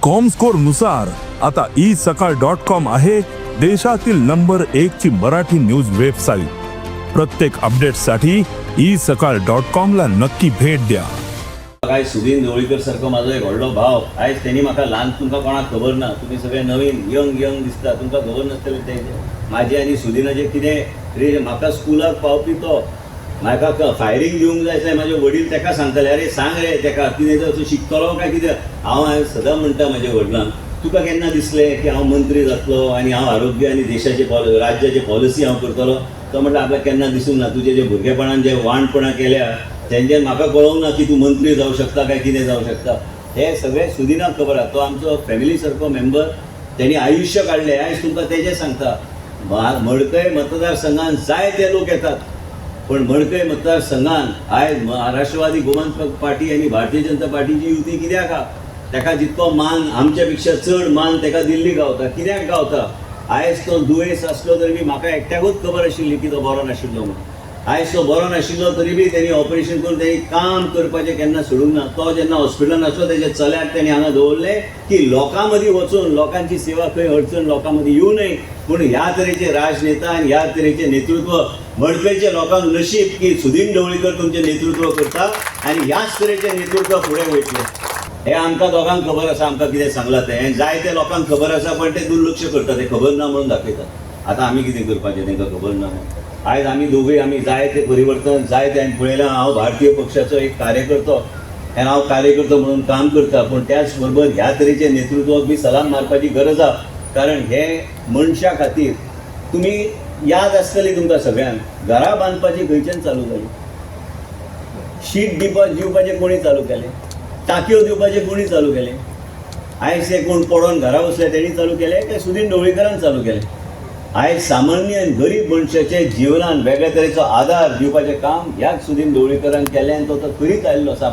Comscore नुसार आता E सकाळ डॉट कॉम आहे देशातील नंबर एक ची मराठी न्यूज वेबसाईट. प्रत्येक अपडेटसाठी ई सकाळ डॉट कॉम ला नक्की भेट द्या. आयज सुदीन ढवळीकर सारको म्हाजो एक व्हडलो भाव, आयज तेणी म्हाका ल्हान, तुमकां कोणाक खबर ना, तुमी सगळे नवीन यंग यंग दिसता, तुमकां खबर नासतलें तेंचें म्हाजें आनी सुदिनाचें कितें रे. म्हाका स्कुलाक पावपी तो, म्हाका फायरींग दिवंक जाय जाल्यार म्हाजे वडील तेका सांगताले, अरे सांग रे तेका, कितें तर तूं शिकतलो काय कितें. हांव आयज सदां म्हणटा म्हाज्या वडिलांक, तुका केन्ना दिसलें की हांव मंत्री जातलो आनी हांव आरोग्य आनी देशाचे राज्याचे पॉलिसी हांव करतलो? तो म्हणटा, आपल्याक केन्ना दिसूंक ना. तुजे जे भुरगेपणान जे वाणपणां केल्या तेंच्यान म्हाका कळोंक ना की तूं मंत्री जावं शकता काय कितें जावं शकता. हे सगळें सुदिनाक खबर आहा. तो आमचो फॅमिली सारको मेंबर, तेणी आयुश्य काडलें. आयज तुमकां तेजें सांगता, मडकय मतदारसंघान जायते लोक येतात, पण मडकय मतदारसंघान आयज राष्ट्रवादी गोमंतक पार्टी आनी भारतीय जनता पार्टीची युती कित्याक आहा, ताका जितको मान, आमच्या पेक्षा चड मान ताका दिल्ली गावता. कित्याक गावता? आयज तो दुयेंस आसलो तरी बी म्हाका एकट्याकूच खबर आशिल्ली की तो बरो नाशिल्लो म्हणून. आयज तो बरो नाशिल्लो तरी बी तेणी ऑपरेशन करून तेणी काम करपाचें केन्ना सोडूंक ना. तो जेन्ना हॉस्पिटलान आसलो, तेज्या चल्याक तेणी हांगा दवरलें की लोकां मदीं वचून लोकांची सेवा, खंय अडचण लोकां मदीं येवं नये पूण. ह्या तरेचे राजनेता आनी ह्या तरेचें नेतृत्व मडकयच्या लोकांक नशीब की सुदीन ढवळीकर तुमचें नेतृत्व करता आनी ह्याच तरेचें नेतृत्व फुडें वयतलें. हें आमकां दोगांक खबर आसा. आमकां कितें सांगलां तें जायते लोकांक खबर आसा, पण ते दुर्लक्ष करता, ते खबर ना म्हणून दाखयतात. आतां आमी कितें करपाचें तांकां खबर ना म्हणून? आयज आमी दोगूय आमी जाय ते परिवर्तन जाय तें आमी पळयलां. हांव भारतीय पक्षाचो एक कार्यकर्तो आनी हांव कार्यकर्तो म्हणून काम करता, पूण त्याच बरोबर ह्या तरेचे नेतृत्वाक बी सलाम मारपाची गरज आहा, कारण हे मनशा खातीर, तुमी याद आसतली तुमकां सगळ्यांक, घरां बांदपाची खंयच्यान चालू जाली? शीत दिवपाचें कोणी चालू केलें? टाकयो दिवपाचें कोणी चालू केलें? आयज ते कोण पडोन घरा बसले तेणी चालू केलें काय सुदीन ढवळीकरान चालू केलें? आयज सामान्य आनी गरीब मनशाचे जिवनान वेगळे तरेचो आदार दिवपाचें काम ह्याच सुदीन ढवळीकरान केलें आनी तो तो करीत आयिल्लो आसा.